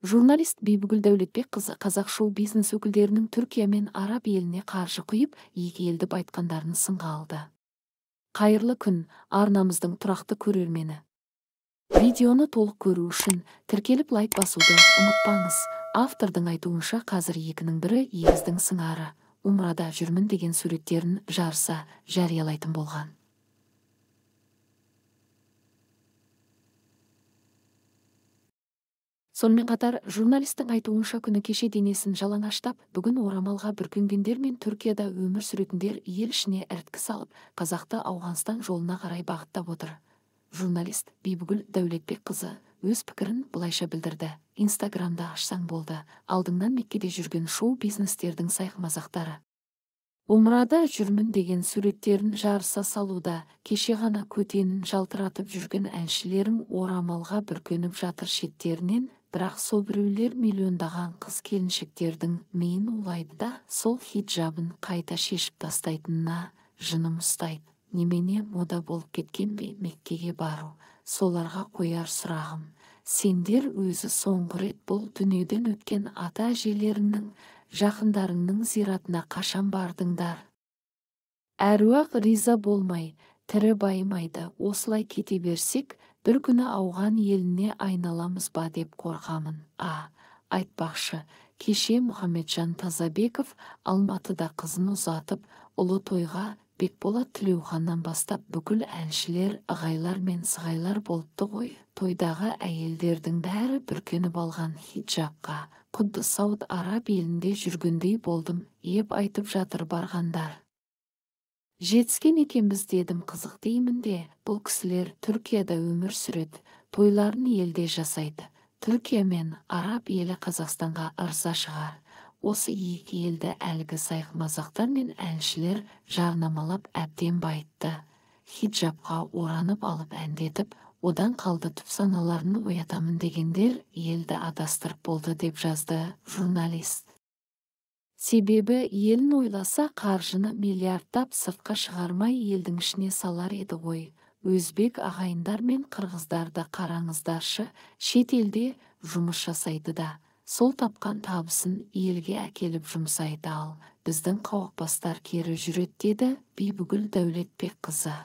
Журналист Бибігүл Дәулетбекқызы қазақ шоу-бизнес өкілдерінің Түркия мен Араб еліне қаржы құйып, екі елді байытқандарын сынға алды. Қайырлы күн, арнамыздың тұрақты көрермені. Видеоны толық көру үшін тіркеліп лайк басуды ұмытпаңыз. Автордың айтуынша, қазір екінің бірі егіздің сыңары, умрада жүрмін деген суреттерін жарыса жариялайтын болған. Сонымен қатар, журналистің айтуынша, күні кеше денесін жалаңаштап, бүгін орамалға бүркенгендер мен Түркияда өмір сүретіндер ел ішіне іріткі салып, қазақты Ауғанстан жолына қарай бағыттап отыр. Журналист Бибігүл Дәулетбекқызы өз пікірін былайша білдірді. Инстаграмда ашсаң болды, алдыңнан Меккеде жүрген шоу-бизнестердің сайқымазақтары. Умрада жүрмін деген суреттерін жарыса салуда, кеше ғана көтенін жалтыратып жүрген әншілерің орамалға бүркеніп жатыр шеттерінен, бірақ сол біреулер миллиондаған қыз келіншектердің миын улайды да, сол хиджабын қайта шешіп тастайтынына жыным ұстайды. Немене мода болып кеткен бе Меккеге бару? Соларға қояр сұрағым. Сендер өзі соңғы рет бұл дүниеден өткен ата-әжелеріңнің, жақындарыңның зиратына қашан бардыңдар? Әруақ риза болмай, тірі байымайды. Осылай кете берсек, бір күні ауған еліне айналамыз ба деп қорқамын. Айтпақшы, кеше Мұхамеджан Тазабеков Алматыда қызын ұзатып, ұлы тойға Бекболат Тілеуханнан бастап бүкіл әншілер, ағайлар мен сығайлар болыпты ғой. Тойдағы әйелдердің бәрі бүркеніп алған хиджабқа. Құдды Сауд Араб елінде жүргендей болдым, еп айтып жатыр барғандар. Жетіскен екенбіз дедім, қызық деймін де, бұл кісілер Түркияда өмір сүреді, тойларын елде жасайды. Түркия мен Араб елі Қазақстанға ырза шығар. Осы екі елді әлгі сайқымазақтар мен әншілер жарнамалап әбден байытты. Хиджабқа оранып алып әндетіп, одан қалды түп саналарын оятамын дегендер елді адастырып болды деп жазды журналист. Себебі елін ойласа қаржыны миллиардтап сыртқа шығармай елдің ішіне салар еді ғой. Өзбек ағайындар мен қырғыздарды қараңыздаршы, шет елде жұмыс жасайды да, сол тапқан табысын елге әкеліп жұмсайды, ал біздің қауақбастар кері жүреді деді Бибігүл Дәулетбекқызы.